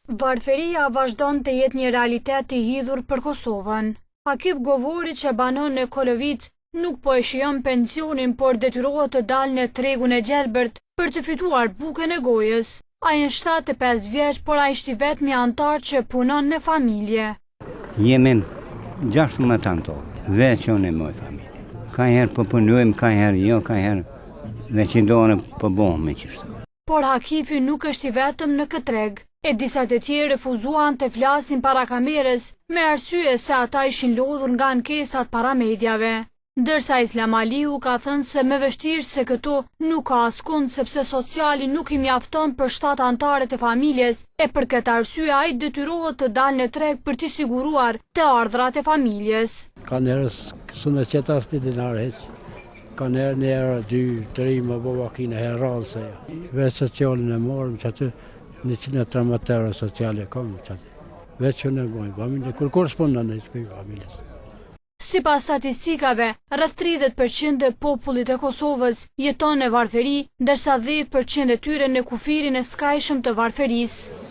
Varfëria vazhdon të jetë një realitet i hidhur për Kosovën. Hakif Govori që banon në Kolovicë nuk po e shijon pensionin, por detyrohet të dalë në tregun e gjelbërt për të fituar bukën e gojës. Ai është 75 vjeç, por ai është i vetmi anëtar që punon në familje. Jemi 16 anëtarë, veç unë e moj familje. Ka herë po punojmë, ka herë jo, ka herë veç i dore po bohemi qështu. Por Hakifi nuk është i vetëm në këtë treg, e disa të tjerë refuzuan të flasin para kamerës me arsye se ata ishin lodhur nga ankesat para mediave. Ndërsa Islam Aliu ka thënë se më vështirë se këtu nuk ka askund sepse sociali nuk i mjafton për 7 anëtarët e familjes e për këtë arsye ai detyrohet të dalë në treg për t'i siguruar të ardhurat e familjes. Ka njerëz s'un e qet as një dinar hiç. Ka njerë një euro, dy, tri, më bo vakine herë rrallë se ja. Veç socialin e marrëm që aty 113 euro sociale kam që aty. Veç që në bojmë, familje, kur kur s'punon në shpi familjes. Sipas statistikave, rreth 30% e popullit të Kosovës jeton në varfëri, ndërsa 10% e tyre në kufirin e skajshëm të varfërisë.